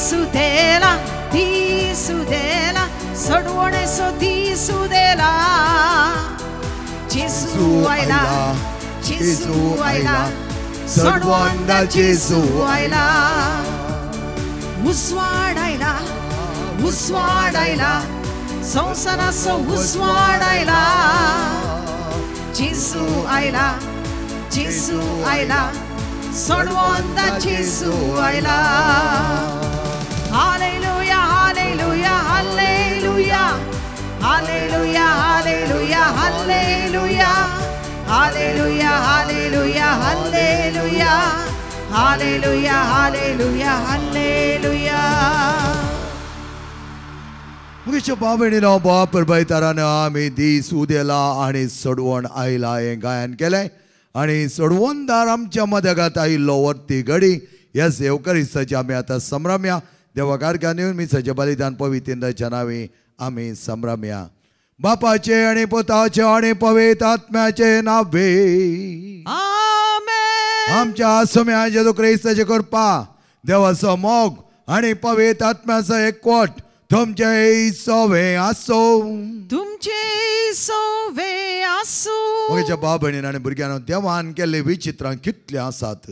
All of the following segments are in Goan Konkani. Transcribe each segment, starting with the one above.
दिसुदेला दिसुदेला सडवणेचो दिसुदेला जेजू आयला जेजू आयला सडवंदा जेजू आयला उजवाड आयला उजवाड आयला संवसाराचो उजवाड आयला जेजू आयला जेजू आयला सडवंदा जेजू आयला hallelujah hallelujah hallelujah hallelujah hallelujah hallelujah hallelujah hallelujah hallelujah hallelujah hallelujah hallelujah. मुगेच्या भाव भयणीनो बाप परबायतारान आमी दीस उदेला आनी सडवण आयला हें गायन केलें आनी सडवणदार आमच्या मदगात आयिल्लो वर्ती घडी ह्या सेवकरिस्ताची आमी आतां संभ्रमया. देवा गारगान येवन मिसाचें बलिदान पवित्र नांवी आमी संभ्रमया. बापाचे आनी पुताचे आनी पवित्र आत्म्याचे नावे आमेन. आमच्या सोम्या जेजू क्रिस्ताचे कृपा देवाचो मोग आनी पवित्र आत्म्याचो एकवट तुमचे सोवे आसूं तुमचे सोवे आसूं. म्हज्या भाव भयणीन आनी भुरग्यांनो देवान केल्ले विचित्रां कितले आसात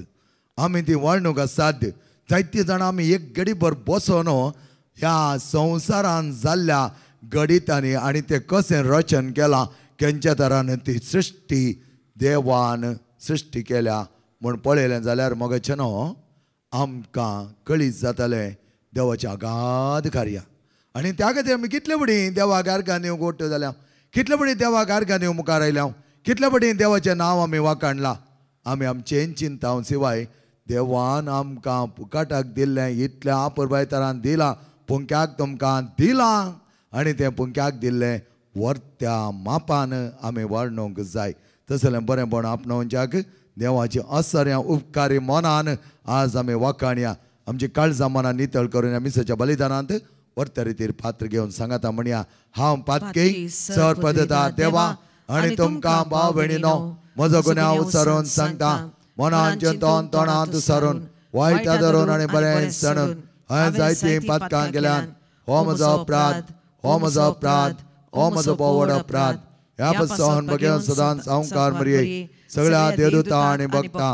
आमी ती वळणूक आसात. जायते जाणां आमी एक घडीभर बसोन ह्या संवसारान जाल्ल्या गणितांनी आनी तें कशें रचन केलां केंच्या तरान ती सृश्टी देवान सृश्टी केल्या म्हूण पळयलें जाल्यार मगेचें न्हू आमकां कळीत जातालें देवाचें अगाध कार्य. आनी त्या खातीर आमी कितले फुडें देवा गारगान येवंक गोट्यो जाल्या कितले फुडें देवा गारगान येवंक मुखार आयल्या कितले फुडें देवाचें नांव आमी वाखाणलां. आमी आमचें चिंतावन शिवाय देवान आमकां फुकाटाक दिल्लें इतलें आपरबायतरान दिलां पुंक्याक तुमकां दिलां आनी तें पुंक्याक दिल्लें वर्त्या मापान आमी वाडणूंक जाय. तसलें बरेंपण आपणावच्याक देवाची असऱ्या उपकारी मनान आज आमी वाखाणया. आमची काळजां मनां नितळ करून मिसाच्या बलिदानांत वर्त्या रितीर पात्र घेवन सांगाता म्हणया हांव पातकी सर पदता देवा आनी तुमकां भाव भयणीनो म्हजो गुन्यांव सरून सांगता मनान चिंतून तोंडांत सरून वायट धरून आनी बरें सणून हांवें जायतीं पातकां केल्यान. हो म्हजो अपराध हो म्हजो अपराध हो म्हजो भोव अपराध. ह्या पसून बघेवन सदांच संवकार मरये सगळ्या देवदूता आनी भक्ता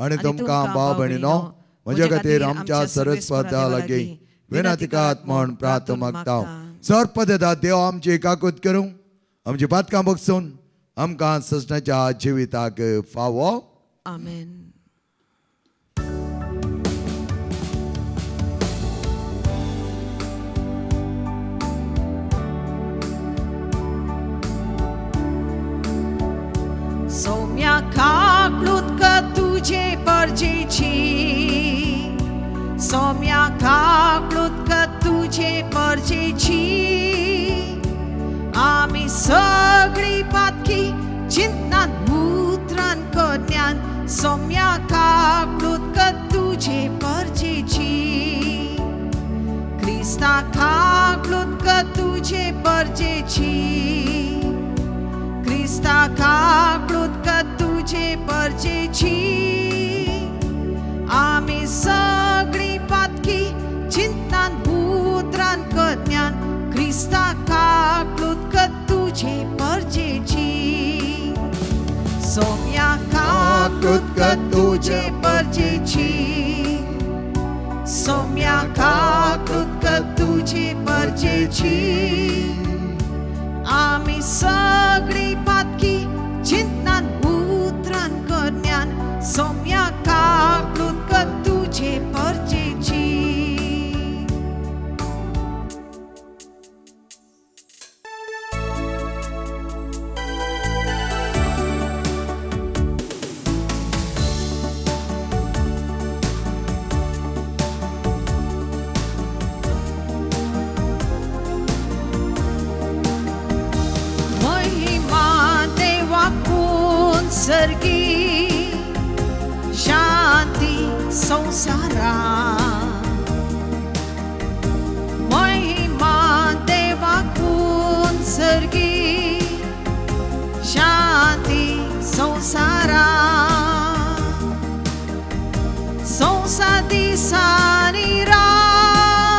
आनी तुमकां भाव भयणीनो म्हज्या खातीर आमच्या सरस्पदा लागीं विनंती करात म्हूण प्रार्थना मागता. सर पदता देव आमची काकूत करूं आमची पातकां बगसून आमकां सजनाच्या जिविताक फावो. आमेन. सौम्या काकळूत तुझे परजेची सौम्या काकळूत तुझे परजेची आमी सगळी पातकी चिंतनान उतरान करण्यान सौम्या काकळूत तुझे परजेची क्रिस्ता काकळूत तुझे परजेची क्रिस्ता काकळूत तुझे परजेची आमी सगळी पातकी चिंतनान उतरान करण्यान क्रिस्ता काकळूत तुझे परजेची सौम्या काकळूत तुझे परजेची सौम्या काकळूत तुझे परजेची आमी सगळी पातकी चिंतनान उतरान करण्यान सौम्या काकळूत तुझे परजेची. सर्गी शांती संसारा महिमा देवाकून सर्गी शांती संसारा संसा दिसानी रात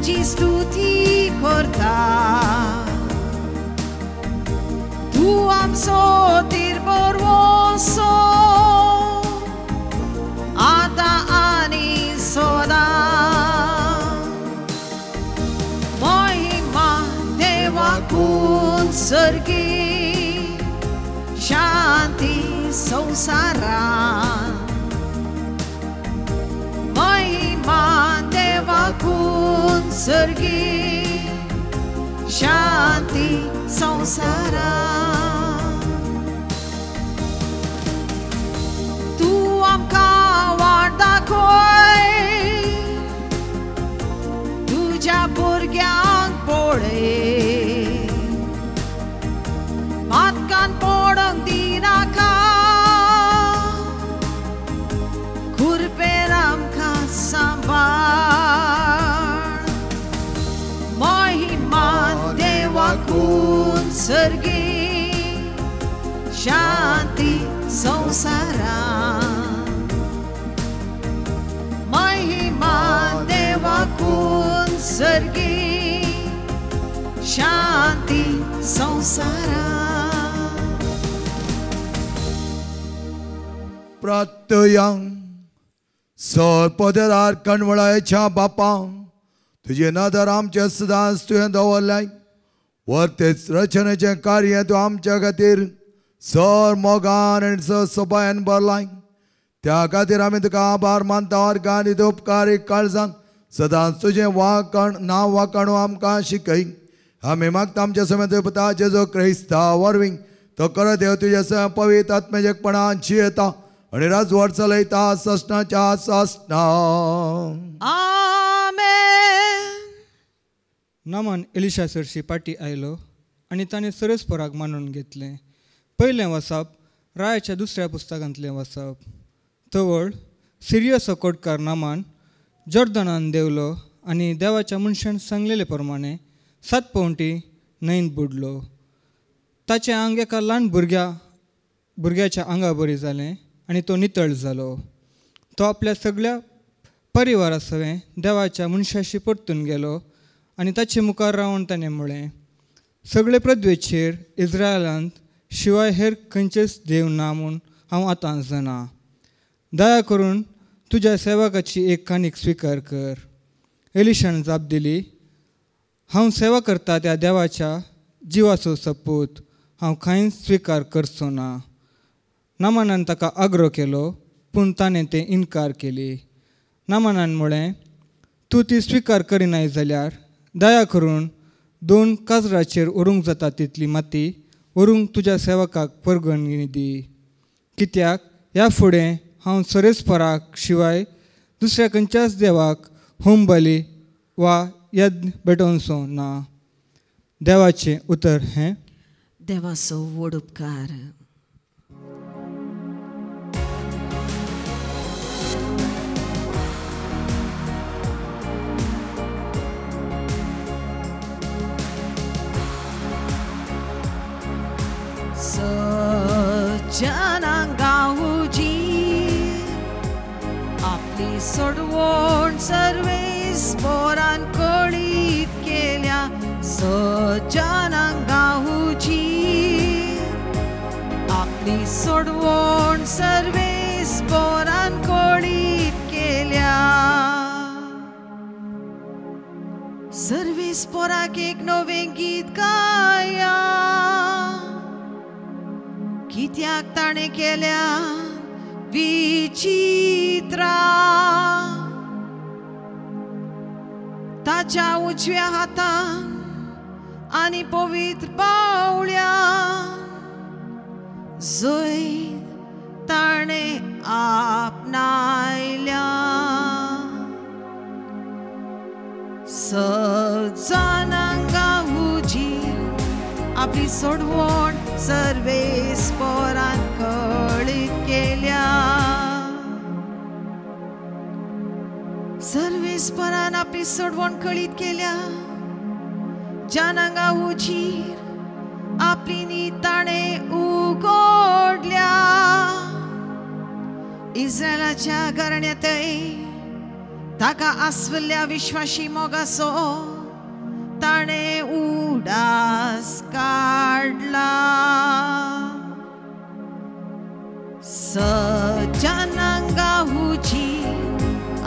तुजी स्तुती करता. तूं आमचो तिरबरवसो आतां आनी सदां. महिमा देवाकून सर्गी, शांती संवसारांत. महिमा देवाकून सर्गी, शांती संवसारांत. तूं आमकां वाट दाखय, तुज्या भुरग्यांक पळय, पातकान पडोंक दिनाका, खुरपेर आमकां सांबाळ. महिमा देवाकून सर्गी, शांती संवसारांत. महिमा देवाकून सर्गी, शांती संवसारांत. प्रत्ययं सरपदेदार कणवळायच्या बापा, तुजे नदर आमचे सदांच तुवें दवरलाय. वर्तेच रचनेचें कार्य तूं आमच्या खातीर सर मोगान आनी सर सोबायन भरलाय. त्या खातीर आमी तुका आभार मानता. आनी उपकारी काळजान सदांच तुजें वाकण नांव वाकाणू आमकां शिकय. आमी मागता आमच्या समेत पुता जेजू क्रिस्ता वरवीं तो करत देव तुज्या सगळ्या पवित्र आत्म्याचेपणान जियेता आनी राजवट चलयता ससनाच्या ससना. आमेन. नामान एलिशा सरशी पाटी आयलो आनी ताणें सरसपोराक मानून घेतलें. पयलें वसप रायाच्या दुसऱ्या पुस्तकांतलें वसप. तवळ सिरियाचो कोटकार नामान जॉर्दनान देंवलो आनी देवाच्या मनशान सांगलेले प्रमाणे 7 पावटी न्हंयत बुडलो. ताचें आंग एका ल्हान भुरग्याच्या आंगा बरी जालें आनी तो नितळ जालो. तो आपल्या सगळ्या परिवारा सवें देवाच्या मनशाशी परतून गेलो आनी ताचे मुखार रावन ताणें म्हळें, सगळे पृथ्वेचेर इस्रायलांत शिवाय हेर खंयचेच देव ना म्हूण हांव आतां जाणा. दया करून तुज्या सेवकाची एक काणीक स्विकार कर. एलिशान जाप दिली, हांव सेवा करता त्या देवाच्या जिवाचो सपूत हांव कांयच स्विकार करचो ना. नामानान ताका आग्रो केलो, पूण ताणें तें इनकार केली. नामानान म्हळें, तूं ती स्विकार करिनाय जाल्यार दया करून 2 काजराचेर व्हरूंक जाता तितली माती व्हरूंक तुज्या सेवकाक परगणी दी. कित्याक ह्या फुडें हांव सरेस्पराक शिवाय दुसऱ्या खंयच्याच देवाक होमबली वा यज्ञ भेटोवचो ना. देवाचें उतर हें. देवाचो व्हड उपकार. सज्जनांगावजी आपली सोडवण सर्वेस्परान कळीत केल्या. सज्जनांगावजी आपली सोडवण सर्वेस्परान कळीत केल्या. सर्वेस्पराक एक नवें गीत गाया, कित्याक ताणें केल्या विचित्रा. ताच्या उजव्या हातान आनी पवित्र बावळ्या जैत ताणें आपणायल्या. सज्जनांगावजी आपली सोडवण सर्वेस्परान कळीत केल्या. सर्वेस्परान आपली सोडवण कळीत केल्या. जनांगा उजीर आपली नीत ताणें उगडल्या. इस्रायलाच्या घराण्यांतय ताका आसवल्ल्या विश्वाशी मोगासो ताणें उडास काडला. सज्जनांगाहुची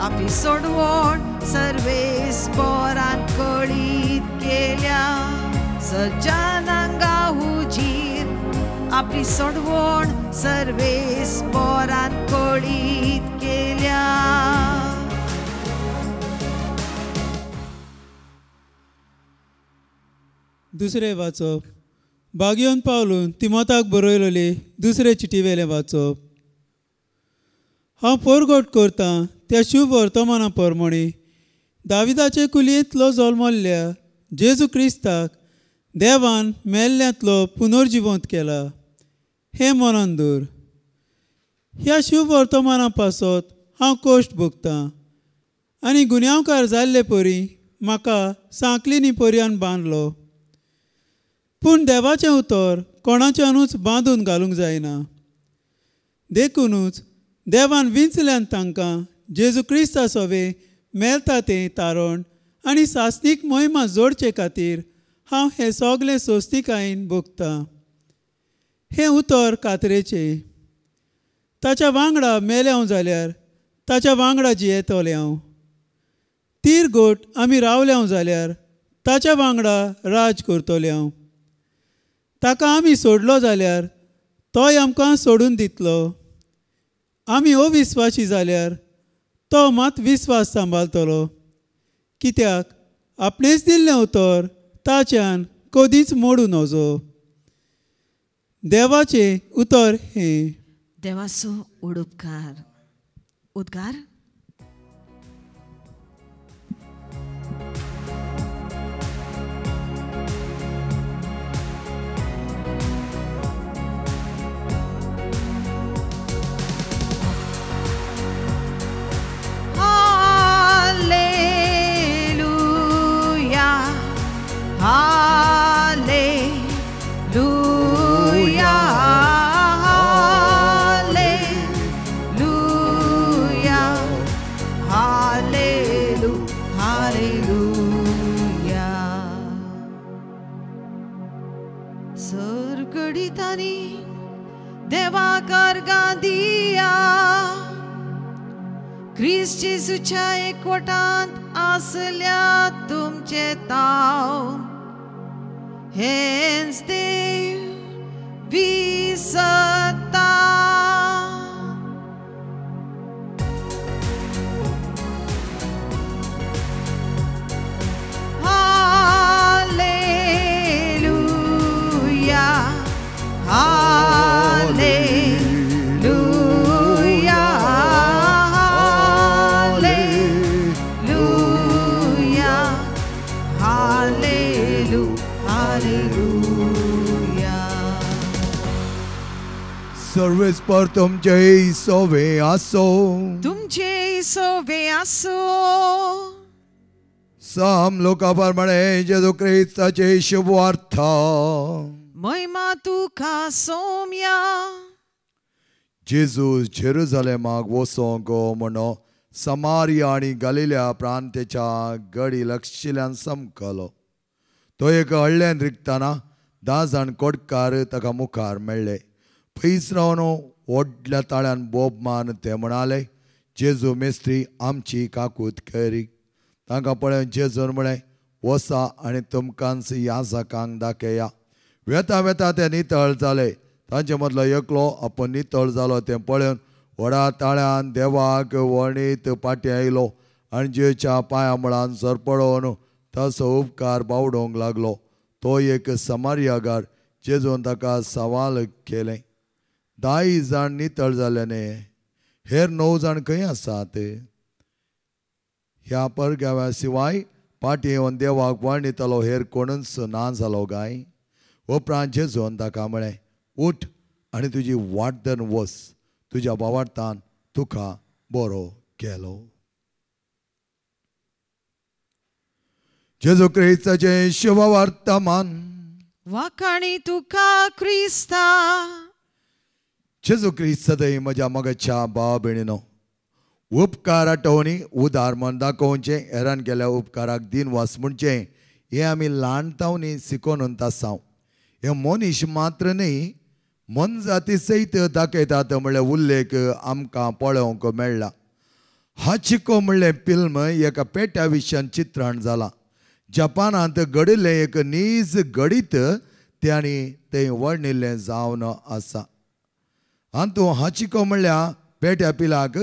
आपली सोडवण सर्वेस्परान कळीत केल्या. सज्जनांगाहुची आपली सोडवण सर्वेस्परान कळीत केल्या. दुसरें वाचप बागयोन पावलून तिमोताक बरयलेले दुसरे चिटीवेलें वाचप. हांव पोरगोट करतां त्या शुभ वर्तमाना प्रमाणे दाविदाचे कुलयेंतलो जल्मल्ल्या जेजू क्रिस्ताक देवान मेल्ल्यांतलो पुनर्जिवंत केला हें मनान दवर. ह्या शुभ वर्तमाना पासत हांव कश्ट भोगतां आनी गुन्यांवकार जाल्ले परी म्हाका सांकलिनी पर्यान बांदलो. पूण देवाचें उतर कोणाच्यानूच बांदून घालूंक जायना. देखुनूच देवान विंचल्यान तांकां जेजू क्रिस्ता सोवे मेळटा तें तारण आनी सासणीक मोहिमा जोडचे खातीर हांव हें सगळें सोंसणीकायेन भोगतां. हें उतर कातरेचें. ताच्या वांगडा मेलें हांव जाल्यार ताच्या वांगडा जियेतलें हांव. तीर गोट आमी रावले हांव जाल्यार ताच्या वांगडा राज करतलें हांव. ताका आमी सोडलो जाल्यार तोय आमकां सोडून दितलो. आमी अविस्वासी जाल्यार तो मात विस्वास सांबाळटलो. कित्याक आपणेच दिल्लें उतर ताच्यान कदीच मोडूं नजो. देवाचें उतर हें. देवाचो उडुपकार उद्गार. Hallelujah, hallelujah, hallelujah, hallelujah. सरगडितांनी देवा करगा दिया क्रिस्त जेजूच्या एकवटांत आसल्या तुमचे ताव हेंच देव विसता. Hallelujah, hallelujah, hallelujah, hallelujah, hallelujah. सर्वेस्पर तुमचे सोवे आसो. तुमचे सोवे आसो. साम लोका प्रमाणे जेजू क्रिस्ताचे शुभ वार्ता. महिमा तुका सोम्या. जेजू जेरुजलेमाक वचोंक म्हणून समारिया आनी गलिल्या प्रांतेच्या गडी लक्षिल्यान समकलो. तो एक हळ्ळ्यान रिगतना 10 जाण कोटकार ताका मुखार मेळ्ळे. पयस रावन व्हडल्या ताळ्यान बोब मान ते म्हणाले, जेजू मेस्त्री आमची काकूत करी. तांकां पळोवन जेजून म्हळें, वसा आनी तुमकांच याजकांक दाखया. वेता वेता ते नितळ जाले. तांचे मदलो एकलो आपूण नितळ जालो तें पळोवन व्हडा ताळ्यान देवाक वणीत फाटीं आयलो आनी जेजूच्या पांया मुळान सरपळोवन ताचो उपकार बावडोवंक लागलो. तो एक समारियागार. जेजून ताका सवाल केलें, 10 जाण नितळ जाले न्ही, हेर 9 जाण खंय आसात? ह्या परगाव्या शिवाय फाटीं येवन देवाक वळणीतलो हेर कोणूच ना जालो काय? उपरांत जेजून ताका म्हळें, उठ आनी तुजी वाट धरून वच, तुज्या भावार्थान तुका बरो केलो. जेजू क्रिस्ताचें शुभ वर्तमान. वाखाणी तुका क्रिस्ता. जेजू क्रिस्त सदैव म्हज्या मोगाच्या भाव भयणीनो, उपकार आठवणी उदार मन दाखोवचें, हेरान केल्या उपकाराक दिनवास म्हणचें हें आमी ल्हानतावनी शिकोवन आसाव. हें मनीस मात्र न्ही मनजाती सयत दाखयतात म्हणल्यार उल्लेख आमकां पळोवंक मेळ्ळा. हाचिको म्हणलें फिल्म एका पेट्या विशयान चित्रण जालां. जपानांत घडिल्लें एक नीज घडीत तांणी तें वर्णिल्लें जावन आसा. हातूंत हाचिको म्हणल्यार पेट्या पिलाक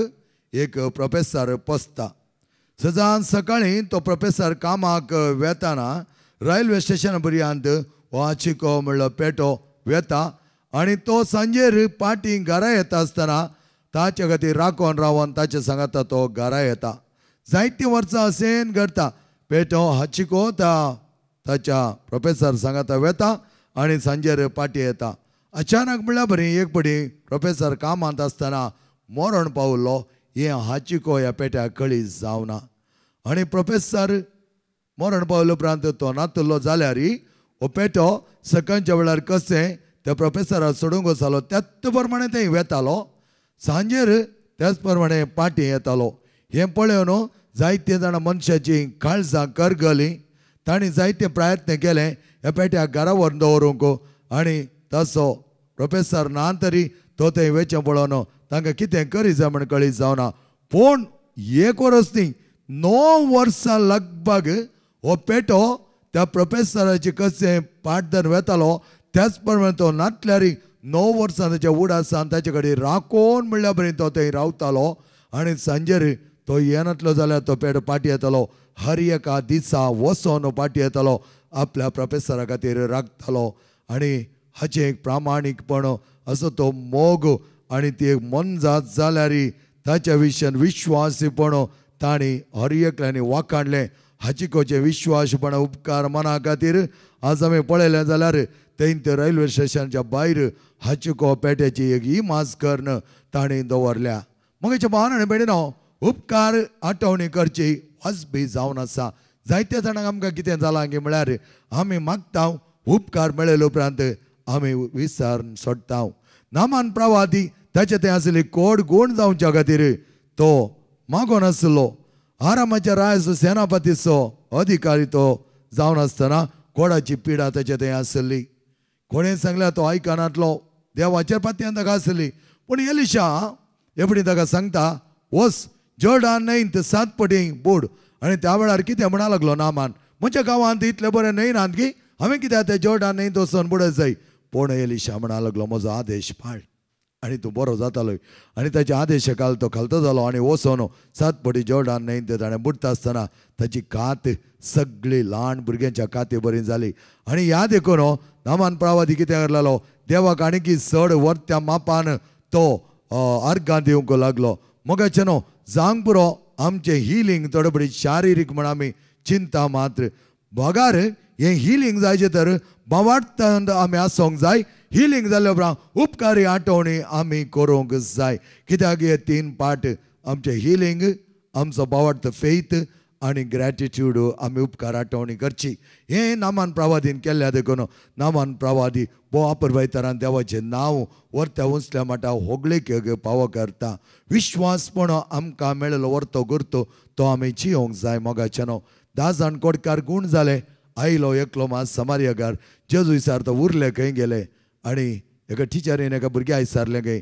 एक प्रोफेसर पोसता. सदां सकाळीं तो प्रोफेसर कामाक वेताना रेल्वे स्टेशन पर्यंत हो हाचिको म्हणलो पेटो वेता आनी तो सांजेर पाटी घरा येता आसतना ताचे खातीर राखोन रावन ताचे सांगाता तो घरा येता. जायतीं वर्सां असेन करता. पेटो हाचिको ताच्या प्रोफेसर सांगाता वेता आनी सांजेर पाटी येता. अचानक म्हणल्यार बरी एक पटी प्रोफेसर कामांत आसतना मरण पावलो हें हाचिको ह्या पेट्याक कळी जावना. आनी प्रोफेसर मरण पावले उपरांत तो नातलो जाल्यार हो पेटो सकाळच्या वेळार कशें त्या प्रोफेसराक सोडूंक वतालो त्याच प्रमाणे थंय वेतालो, सांजेर त्याच प्रमाणे पाटी येतालो. हें पळोवन जायते जाणां मनशाची काळजां करगलीं. तांणी जायते प्रयत्न केले ह्या पेट्याक घरा व्हरून दवरूंक आनी तसो प्रोफेसर ना तरी तो थंय वेचें पळोवन तांकां कितें करी जाय म्हण कळी जावना. पूण एक वरस न्ही 9 वर्सां लगभग हो पेटो त्या प्रोफेसराचे कशें पाटदन वेतालो त्याच प्रमाणे तो नातल्यार 9 वर्सां ताच्या उडासान ताचे कडेन राखोन म्हणल्या बरें तो थंय रावतालो आनी सांजेर तो येनातलो जाल्यार तो पेटो पाटी येतालो. हर एका दिसा वचोन पाटी येतालो, आपल्या प्रोफेसरा खातीर राखतालो. आनी हाचें एक प्रामाणीकपण असो तो मोग आनी ती एक मनजात जाल्यार ताच्या विशयान विश्वासीपण तांणी हर एकल्यांनी वाखाणलें. हाचिकोचें विश्वासपण उपकार मना खातीर आज आमी पळयलें जाल्यार थंय ते रेल्वे स्टेशनच्या भायर हाचिको पेट्याची एक इमाज करून तांणी दवरल्या. मगेच्या भावान आनी भयणीनो, उपकार आठवणी करची वाजबी जावन आसा. जायत्या जाणांक आमकां कितें जालां की म्हळ्यार आमी मागता उपकार मेळ्ळे उपरांत आमी विसर सोडटा. नामान प्रवादी ताचे थंय आसली कोड गूण जावच्या खातीर तो मागोन आसलो. आरामाच्या रायाचो सेनापतीचो अधिकारी तो जावन आसतना कोडाची पिडा ताचे थंय आसली. कोणें सांगल्यार तो आयकनातलो, देवाचेर पातयेन ताका आसली. पूण एलिशा एपडी ताका सांगता वच जॉर्डन न्हंयत 7 पटी बुड. आनी त्या वेळार कितें म्हणा लागलो नामान, म्हज्या गांवांत इतलें बरें न्हंय नात की हांवें कित्याक तें जॉर्डन न्हंयत वचून बुडत जाय. पूण एलिशा म्हणा लागलो म्हजो आदेश पाळ आनी तूं बरो जातालो. आनी ताच्या आदेशा काल तो खालतो जालो आनी वचोन 7 पटी जॉर्डन न्हंयत ताणें बुडटा आसतना ताची कात सगळी ल्हान भुरग्यांच्या काती बरी जाली. आनी ह्या देखून नामान प्रवादी कितें करतालो, देवाक आनीकी चड वर्त्या मापान तो अर्गां दिवंक लागलो. मगाचें न्हू जावंक पुरो आमचें हिलींग थोडे बरी शारिरीक म्हण आमी चिंता मात्र बगार हें हिलींग जायचें तर भावार्थान आमी आसूंक जाय. हिलींग जाल्या उपरांत उपकारी आठवणी आमी करूंक जाय. कित्याक हे 3 पार्ट आमचें हिलींग, आमचो भावार्थ फेथ आनी ग्रॅटिट्यूड आमी उपकार आठवणी करची. हें नामान प्रवादीन केल्ल्या देखून नामान प्रवादी भोव आपरभायतरान देवाचें नांव वर्त्या उंचल्या माटा होगळीक पावो करता. विश्वासपण आमकां मेळिल्लो वर्तो गुरतो तो आमी जियोंक जाय. मोगाचें न्हू 10 जाण कोडकार गूण जाले, आयलो एकलो मात समार्यगार जेजू विचारता उरले खंय गेले. आनी एका टिचरीन एका भुरग्या विचारलें खंय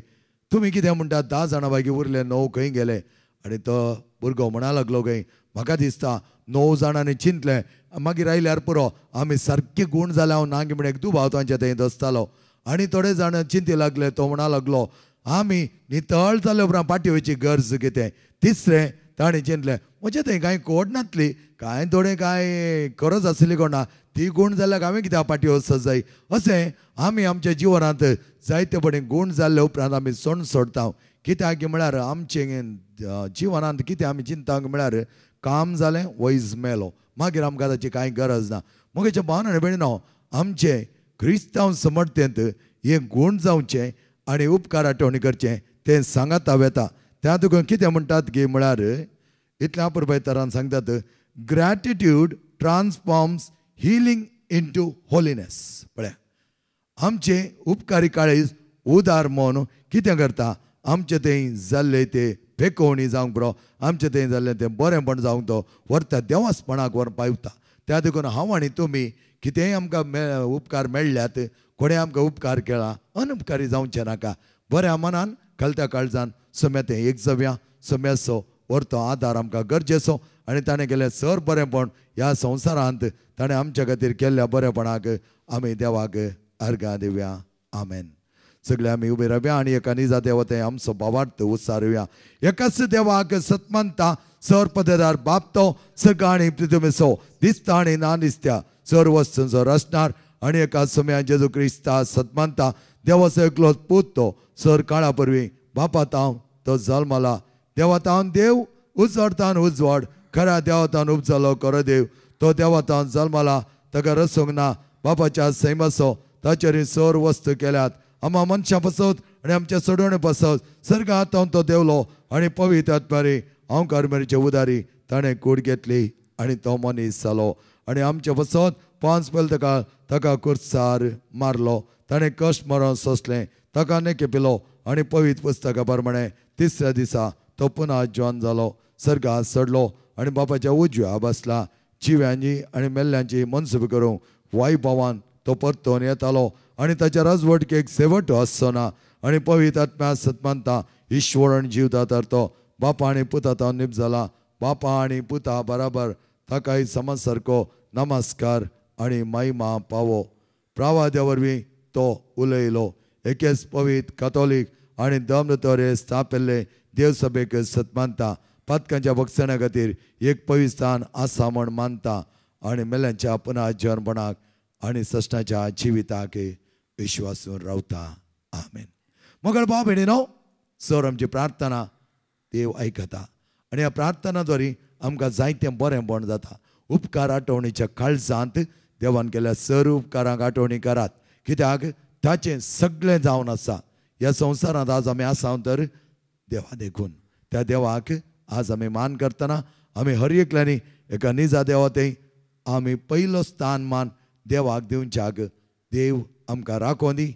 तुमी कितें म्हणटात 10 जाणां बागी उरले 9 खंय गेले. आनी तो भुरगो म्हणा लागलो खंय म्हाका दिसता 9 जाणांनी चिंतलें मागीर आयल्यार पुरो आमी सारके गूण जाले हांव ना की म्हण एक दुबाव तांच्या थंय दसतालो. आनी थोडे जाण चिंती लागले, तो म्हणा लागलो आमी नितळ जाले उपरांत पाटी वयची गरज कितें. तिसरें ताणें चिंतलें म्हजें थंय कांय कोड नातली, कांय थोडें कांय गरज आसली कोणा, ती गूण जाल्यार हांवें कित्याक पाटी वचत जाय. अशें आमी आमच्या जिवनांत जायते पडे गूण जाल्ले उपरांत आमी सोण सोडटा. कित्याक म्हळ्यार आमचें जिवनांत कितें आमी चिंता म्हळ्यार काम जालें वैज मेलो मागीर आमकां ताची कांय गरज ना. मगेच्या भावान आनी भयणीनो, आमचें क्रिस्तांव समर्थेंत हें गूण जावचें आनी उपकार आठवणी करचें तें सांगाता वेता. त्या तुका कितें म्हणटात की म्हळ्यार इतल्या पुरबायतरान सांगतात gratitude transforms healing into holiness. पळया आमचें उपकारी काळीज उदार मन कितें करता आमचें तें जाल्लें ते फेकोवणी जावंक बरो आमचें थंय जाल्लें तें बरेंपण जावंक तो व्हरता देवासपणाक व्हर पावता. त्या देखून हांव आनी तुमी कितेंय आमकां उपकार मेळ्ळ्यात, कोणें आमकां उपकार केला अनुपकारी जावचें नाका. बऱ्या मनान खलत्या काळजान सम्या तें एक जावया, सम्याचो व्हरतो आदार आमकां गरजेचो आनी ताणें केलें सर बरेंपण ह्या संवसारांत ताणें आमच्या खातीर केल्ल्या बरेपणाक आमी देवाक अर्गां दिवया. आमेन. सगळे आमी उबे रावया आनी एका निजा देवते आमचो भावार्थ उच्चारुया. एकाच देवाक सतमानता सर पददार बाप तो सगळ्या आनी पृथ्वीचो दिसता आनी ना दिसत्या सर वस्तूंचो रचणार आनी एका सम्या जेजू क्रिस्ता सतमानता देवाचो एकलोच पूत तो सर काळा परवीं बापा तावन तो जल्मला, देवा तावन देव उजवाडतान उजवाड खऱ्या देवतान उपजालो खरो देव तो देवतान जल्मला, ताका रसूंक ना, बापाच्या सैमाचो ताचेर सर वस्तू केल्यात आमा मनशां पसत आनी आमच्या सोडवणे पसत सर्गांत तो देवलो आनी पवित्र आत्मारी हांव मेरेचे उदारी ताणें कूड घेतली आनी तो मनीस जालो आनी आमचे पसत 5 पयल ताका ताका कुर्सार मारलो, ताणें कश्ट मरण सोंसलें, ताका नेके पिलो आनी पवित्र पुस्तका प्रमाणे तिसऱ्या दिसा तो पुनः जॉन जालो, सर्गांत चडलो आनी बापाच्या उजव्या बसला. जिव्यांची आनी मेल्ल्यांची मनसुबी करूंक वायभावान तो परतून येतालो आनी ताच्या राजवटकेक शेवट आसचो ना आनी पवित्र आत्म्या सतमानता ईश्वर आनी जीवता तर तो बापा आनी पुता तो निप जाला, बापा आनी पुता बराबर ताकाय समाज सारको नमस्कार आनी महिमा पावो. प्रावाद्या वरवीं तो उलयलो. एकेच पवित्र कातोलीक आनी दमदतरे स्थापिल्ले देवसभेक सतमानता पातकांच्या बक्षणा खातीर एक पवित्र स्थान आसा म्हण मानता आनी मेल्यांच्या पुनः जिवनपणाक आनी सश्टाच्या जिविताक विश्वासून रावता. आमेन. मगळ भाव भयणीनो, सर आमची प्रार्थना देव आयकता आनी ह्या प्रार्थना द्वारे आमकां जायतें बरेंपण जाता. उपकार आठवणीच्या काळजांत देवान केल्या सर उपकारांक आठवणी करात, कित्याक ताचें सगळें जावन आसा. ह्या संवसारांत आज आमी आसा तर देवा देखून त्या देवाक आज आमी मान करतना आमी हर एकल्यांनी एका निजा देवा थंय आमी पयलो स्थान मान देवाक दिवच्याक देव आमकां राखों दी,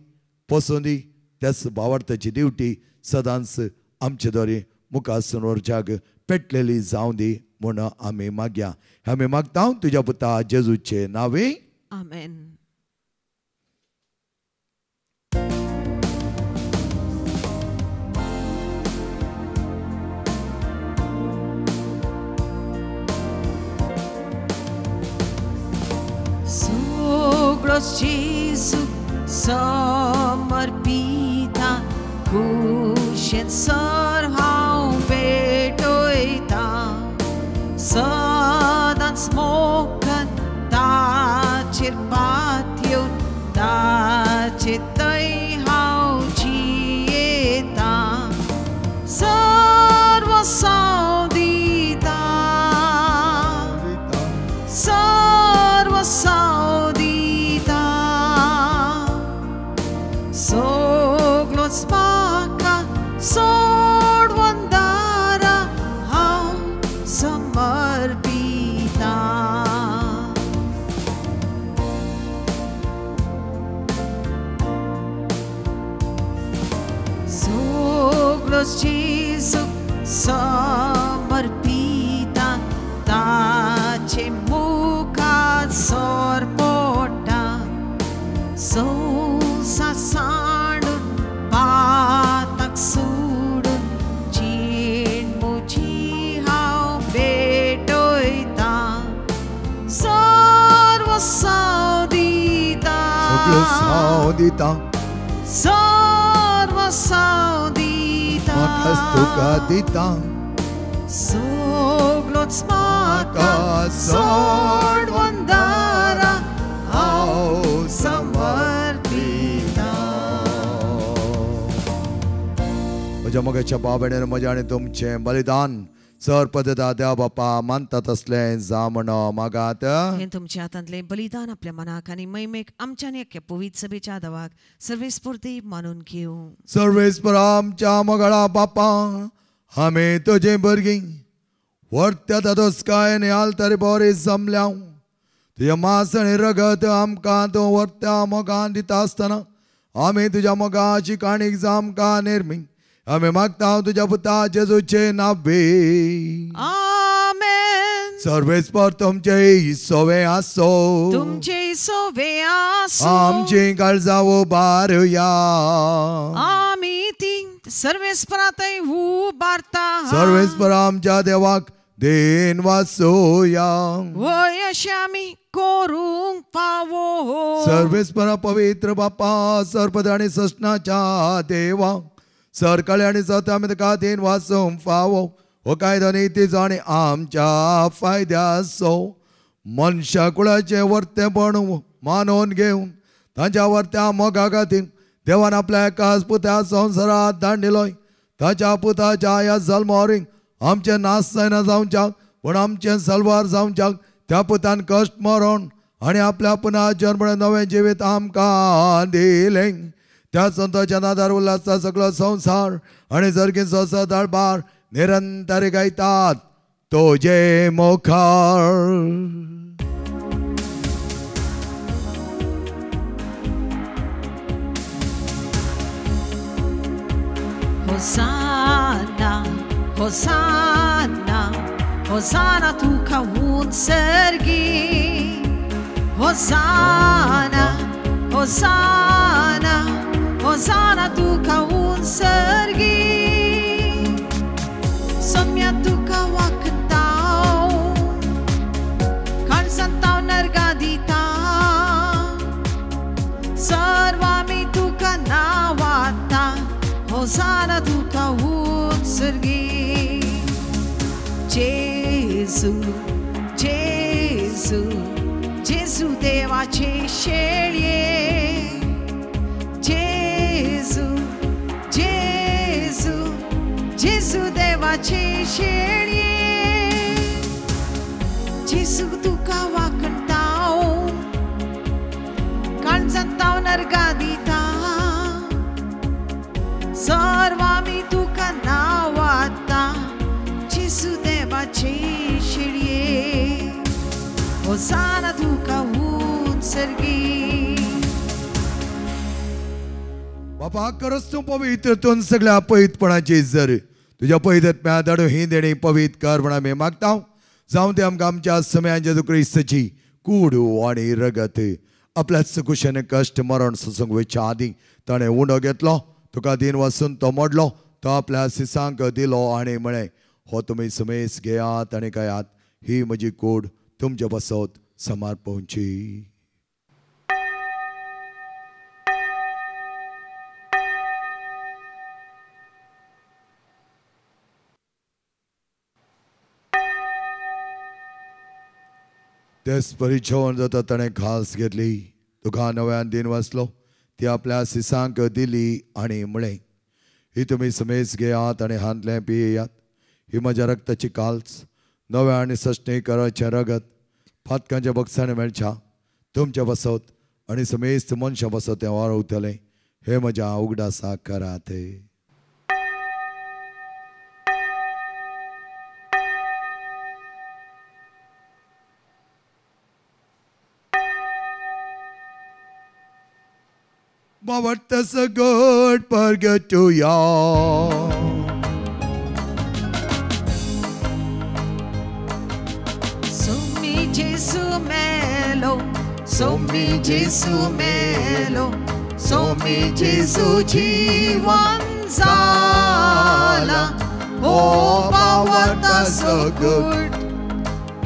पोसूं दी. त्याच भावार्थाची ड्युटी सदांच आमचे द्वारे मुखार व्हरच्याक पेटलेली जावं दी म्हूण आमी मागया. आमी मागता तुज्या पुता जेजूचे नांवे. आमेन. सगळो जेजू समर्पिता कुशेन सर हांव पेटयता, सदांच मोगान ताचेर पातयेवन ताचे थंय हांव जियेता, सर्वस्व दिता, सर्वस्व दिता, सगळोच म्हाका सोडवन दारा हांव समर्पिता. सगळोच जेजू समर्पिता ताचे मुखार सोरपोटा, संवसार सांडून पाताक सोडून जीण म्हजी हांव भेटयता, सर्वस्व दिता, सगळो दिता, सर्वस्व दिता, म्हाकाच तुका दिता, सगळोच म्हाका सोडवन दारा हांव समर्पिता. म्हज्या मोगाच्या भाव भयणींनो, म्हजें आनी तुमचें बलिदान सर पद्दता देव बापा मानता तसलें जावं म्हण मागात. हें तुमच्या हातांतलें बलिदान आपल्या मनाक आनी महिमेक आमच्या आनी एके पवित्र सभेच्या देवाक सर्वेस्पर देव मानून घेवं. सर्वेस्पर आमच्या मोगाळा बापा, आमी तुजे भुरगीं व्हरत्या दादोसकाय आनी आल्तारी बोरी जमल्या. तुजें मांस आनी रगत आमकां तूं व्हरत्या मोगान दिता आसतना आमी तुज्या मोगाची काणीक आमकां निर्मी आमी मागता तुज्या पुता जेजूचे नावे. आमेन. सर्वेस्पर तुमचे सोवे आसो. तुमचे सोवे आसो. आमची काळजां उबारुया. आमी ती सर्वेस्परातय उबारता. सर्वेस्पर आमच्या देवाक then वासोया. वय अशें आमी करूंक फावो. सर्वेस्परा पवित्र बापा सर्पद आनी सस्नाच्या देवा सरकाळी आनी सत आमी तुका then वासूंक फावो. हो कायदो नितीचो आनी आमच्या फायद्याचो. मनशा कुळाचें वर्तेपण मानून घेवन तांच्या वर्त्या मोगा खातीर देवान आपल्या एकाच पुता संवसारांत धाडिल्लोय. ताच्या पुताच्या ह्या जल्मावरीं आमचें नाश जायना जावच्याक पूण आमचें सलवार जावच्याक त्या पुतान कश्ट मरण आनी आपल्या पुना जन्म नवें जिवीत आमकां दिलें. त्या संताच्या नादार उल्हासता सगळो संवसार आनी सर्गीचो सदाळबार निरंतर गायतात तुजे मुखार. होसाना होसाना होसाना तुका उंचर्गी. होसाना होसाना होसाना तुका उंचर्गी. सोम्या तुका वाकताव काळजांताव नर्गा दिता. सर्वामी तुका नावाता. होसाना तुका उंचर्गी. जेजू जेजू जेजू देवाचे शेळये. जेजू जेजू जेजू देवाचे शेळये. जेजू तुका वाकणताव काळजांताव नर्गा दिता. सर्वामी तुका नावाता. जेजू देवाचे शेळये. होसाना तुका उंचर्गी. बापा खरंच तूं पवित्र तूं सगळ्या पवित्रपणाची जर तुज्या पवित्र धाडून ही देणी पवित्र कर म्हण आमी मागता. जावं ते आमकां आमच्या समयान जेजू क्रिस्ताची कूड आनी रगत आपल्याच कुशेन कश्ट मरण सोसूंक वयच्या आदीं ताणें उंडो घेतलो, तुका दिन वासून तो मोडलो, तो आपल्या सिसांक दिलो आनी म्हळें, हो तुमी समेस घेयात आनी खायात, ही म्हजी कूड तुमचे पासत समर्पणची. तेच परी जेवण जाता ताणें घास घेतली, तुका नव्यान दिन वाचलो, ती आपल्या सिसांक दिली आनी म्हळें, ही तुमी समेस घेयात आनी हांतलें पियेयात, ही म्हज्या रक्ताची काल्स नव्या आनी सश्टी कराचें रगत फातकांच्या बक्षाने मेळच्या तुमच्या पासत आनी समेस्त मनशां पासत तें वारवतलें. हें म्हज्या उगडासा करात. बावडता सगट परगटुया. सोमी जेसू मेलो, सोमी जेसू मेलो, सोमी जेसू जीवन जाला. ओ बावडता सगट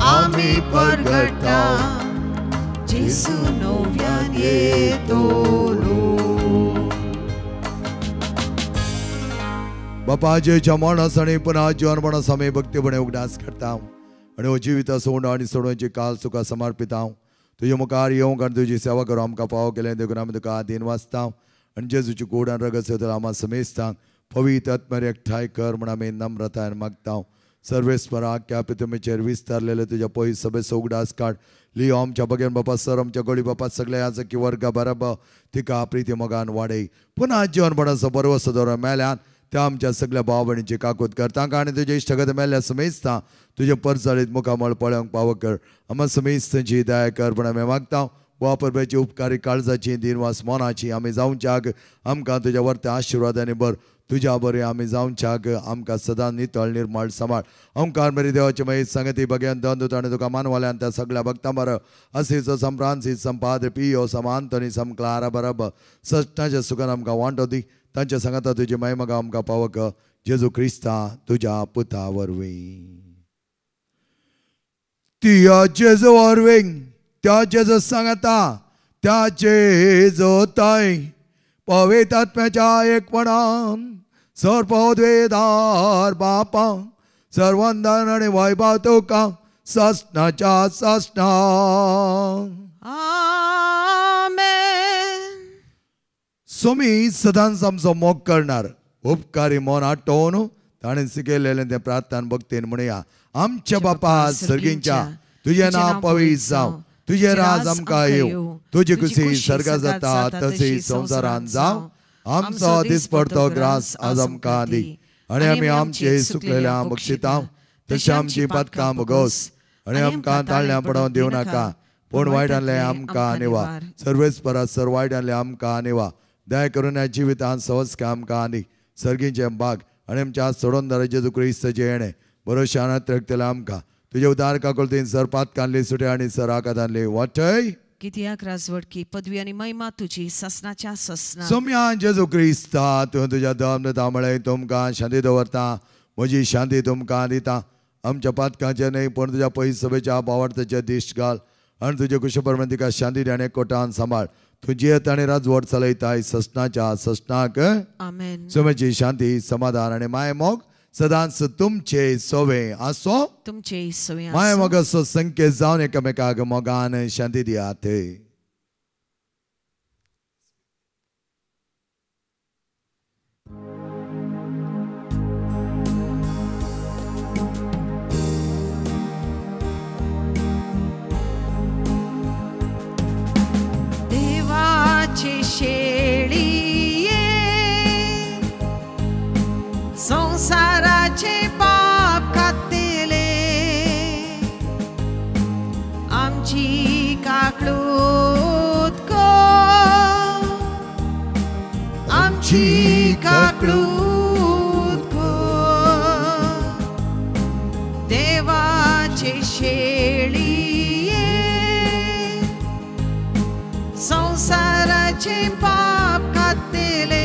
आमी परगटा. जेसू नव्यान येतलो. बापा जेच्या मरणास आनी पुन्हा जिवन मरणास आमी भक्तीपणे उगडास करता आनी हो जिविता सोड आनी सोडोवची काल तुका समर्पिता. तुजे मुखार येवंक आनी तुजी सेवा करूं आमकां फावो केलें देखून आमी तुका आदीन वाचता आनी जेजूची कूड आनी रगत सेवतलो आमा समेस्तांक पवित्र आत्म्यार एकठांय कर म्हूण आमी नम्रतायेन मागता. सर्वेस्परा आख्या पितुमेचेर विस्तारलेले तुज्या पयस सभेचो उगडास काड. लियो आमच्या बगेन बापा सर आमच्या गोळी बापा सगळ्या याजकी वर्गा बराबर तिका प्रिती मोगान वाडय. पुन्हा जीवनपणाचो बरवसो दवर मेल्यान त्या आमच्या सगळ्या भाव भयणीची काकूत कर. तांकां आनी तुजे इश्टगत मेल्ल्या समेस्तां तुजें परजळीत मुखामळ पळोवंक पावो कर. आमा समेस्तांची दया कर म्हूण आमी मागता. वापरप्याची उपकारी काळजाची दिनवास मनाची आमी जावच्याक आमकां तुज्या वर्त्या आशिर्वादांनी भर. तुज्या बरें आमी जावच्याक आमकां सदां नितळ निर्मळ सांबाळ. ओंकार मेरी देवाचे मयत सांगती बगेन दंद ताणें तुका मानवल्यान त्या सगळ्या भक्तां बरो असीचो सम फ्रांसीस सम पाद्र पियो सम आंतोनी सम क्लारा बरब सश्टाच्या सुखान आमकां वांटो दी. तांच्या सांगाता तुजी महिमा आमकां पावक जेजू क्रिस्ता तुज्या पुता वरवीं. त्या जेजू वरवीं त्या जेजू सांगाता त्या जेजू ताय पवित्र आत्म्याच्या एकपणान सर्वद्वेदार बापा सर्वंदन आनी वैभव तुका ससनाच्या ससना. आमेन. सोमी सदांच आमचो मोग करणार उपकारी मन आठोवन ताणें शिकयलेलें तें प्रार्थना भक्तीन म्हणया. आमच्या बापा सर्गींच्या तुजें नांव पवित्र जावं, तुजें राज आमकां येवं, तुजी खुशी सर्गा जाता तशी संवसारांत जावं. आमचो दिसपडतो ग्रास आज आमकां दी आनी आमी आमचे सुकलेल्या बक्षिता तशें आमची पातकां भोगोस आनी आमकां ताळल्यां पडोवन दिवं नाका, पूण वायटांतलें आमकां निवा. सर्वेस परस सर वायटांतलें आमकां निवा. दया करून ह्या जिवितांत सहज आमकां दी सर्गीचें भाग आनी आमच्या सोडून दारा जेजू क्रिस्ताचें येणें बरो शाणात रखतलें आमकां. तुजे उदार काकुळतीन सर पातकांतली सुटे आनी सर आकातांतली वाटय. कित्याक राजवटकी पदवी आनी महिमा तुजी ससनाच्या ससना. सोम्या जेजू क्रिस्ता तुवें तुज्या दम दिता म्हळें तुमकां शांती दवरता, म्हजी शांती तुमकां दिता. आमच्या पातकांचें न्हय पूण तुज्या पयस सभेच्या बावार्थाचें दिश्ट घाल आनी तुजे कुशप्रमाण तिका शांती दी आनी कोटान सांबाळ. तूं जियेत आनी राजवट चलयताय ससनाच्या ससनाक. आमेन. सोम्याची शांती समाधान आनी माय मोग सदांच तुमचे सोवे आसो. तुमचे सोवे माय मोगाचो संकेत जावन एकामेकाक मोगान शांती दियात. देवाचे शेळीये संसाराचे पाप खातले आमची काकळूत कर, आमची काकळूत कर. देवाचे शेळीये संसाराचे पाप खातले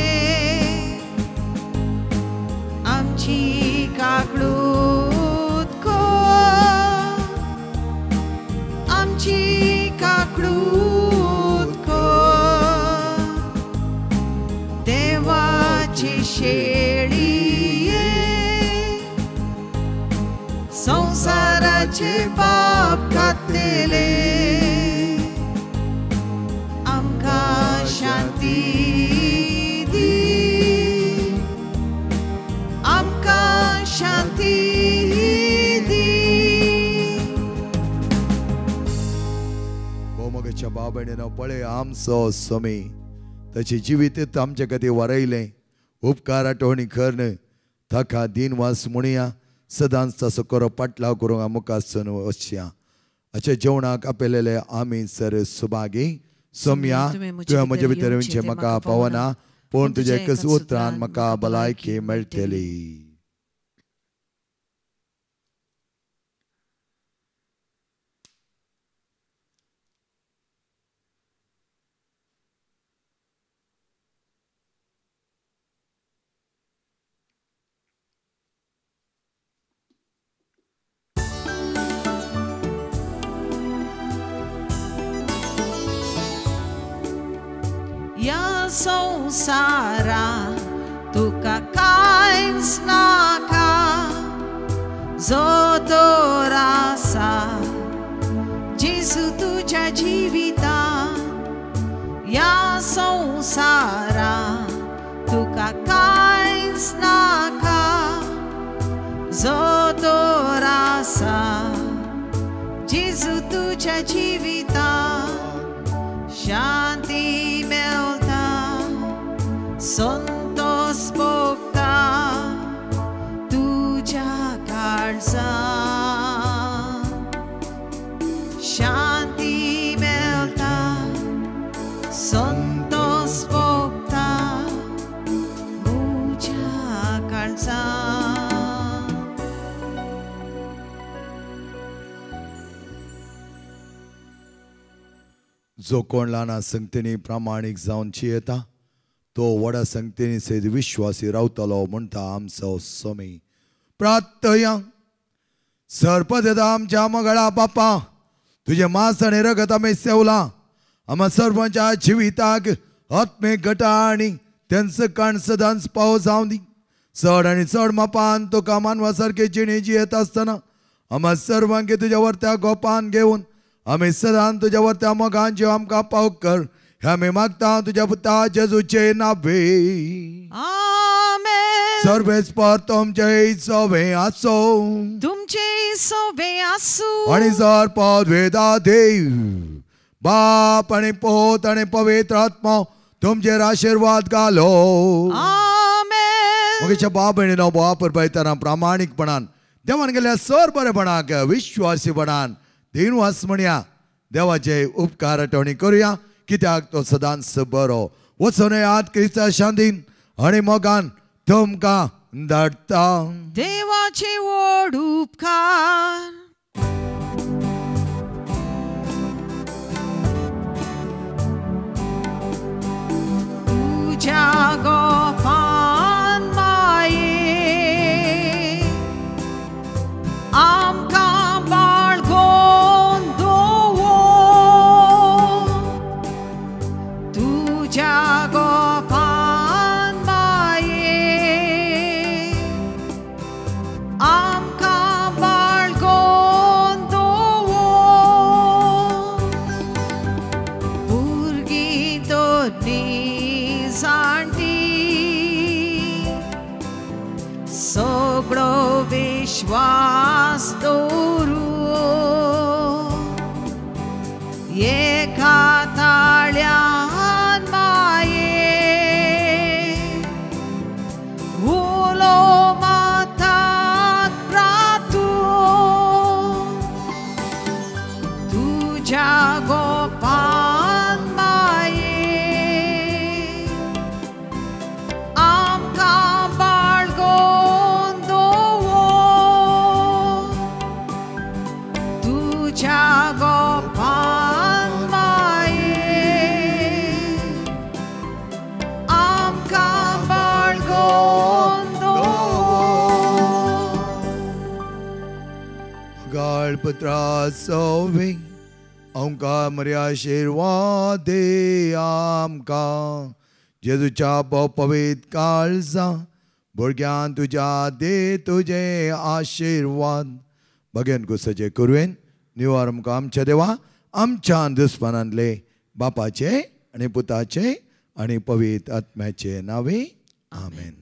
आमची काकळूत कर, आमची काकळूत कर. देवाचे शेळीये संसाराचे पाप खातले आमकां शांती दी, आमकां शांती दी. भोवमोगाच्या भाव भयणीनो पळय आमचो सोमी ताचें जिवीत आमचे खातीर वरयलें. उपकार आठवणी करून ताका दिनवास म्हणया. सदांच ताचो करो पाटलाव करूंक मुखार वचया. अशें जेवणाक आपयलेले आमी सर सुभागी. सोम्या तुवें म्हजे भितर येवचें म्हाका पावना, पूण तुज्या एकच उतरान म्हाका भलायकी मेळटली. या संसारा तुका कांयच नाका, जो तोर आसा जेजू तुज्या जिवितांत. या संसारा तुका कांयच नाका, जो तोर आसा जेजू तुज्या जिवितांत. शांती मेळटा, संतोष भोगता तुज्या काळजांत. शांती मेळटा, संतोष भोगता तुज्या जो कोण ल्हाना संगतींनी प्रामाणीक जावन चियेता तो व्हडा संगतींनी सयत विश्वासी रावतलो म्हणटा आमचो स्वामी. प्रार्थया. सरपद आमच्या मगळा बापा, तुजें मांस आनी रगत आमी सेवलां. आमा सर्वांच्या जिविताक आत्मीक घटा आनी तेंचो काण सदांच पावो जावं दी. चड आनी चड मापान तुका मानवा सारके जिणे जियेत आसतना आमा सर्वांक तुज्या वरत्या गोपान घेवन आमी सदां तुज्या वरत्या मोगान जीव आमकां पाव कर. हे आमी मागता तुज्या पुता जेजूचे नावे. आमेन. सर्वेस्पर तुमचे सोवे आसो, तुमचे सोवे आसूं. आनी जर पदवेदा देव बाप आनी पोत आनी पवित्र आत्मो तुमचेर आशिर्वाद घालो. आमेन. मगेच्या बाप भयणीनो, बाप परबायतना प्रामाणीकपणान देवान गेल्या सर बरेपणाक विश्वासीपणान दिनवास म्हणया. देवाचे उपकार आठवणी करुया, कित्याक तो सदांच बरो. वचून येयात क्रिस्ता शांतीन आनी मोगान तुमकां धाडटा. देवाचे व्हड उपकार. तुज्या गोपान माये आमकां बाळगोन दवर. तुज्या गोपान माये आमकां बाळगोन दवर. भुरगीं तरणी जाणटी सगळो विश्वास दवरून एका ताळ्यान माये उलो मातात प्रातून. तुज्या गोपान माये आमकां बाळगोन दवर. तुज्या गोपान माये आमकां बाळगोन दवर. गाळपत्रा सोवे आमकां मरे आशिर्वाद दे आमकां. जेजूच्या पवित्र काळजा भुरग्यान तुज्या दे तुजे आशिर्वाद. बगेन कुसाचे करुयेन निवार आमकां आमच्या देवा आमच्या दुस्मानांतले बापाचे आनी पुताचे आनी पवित्र आत्म्याचे नावे. आमेन.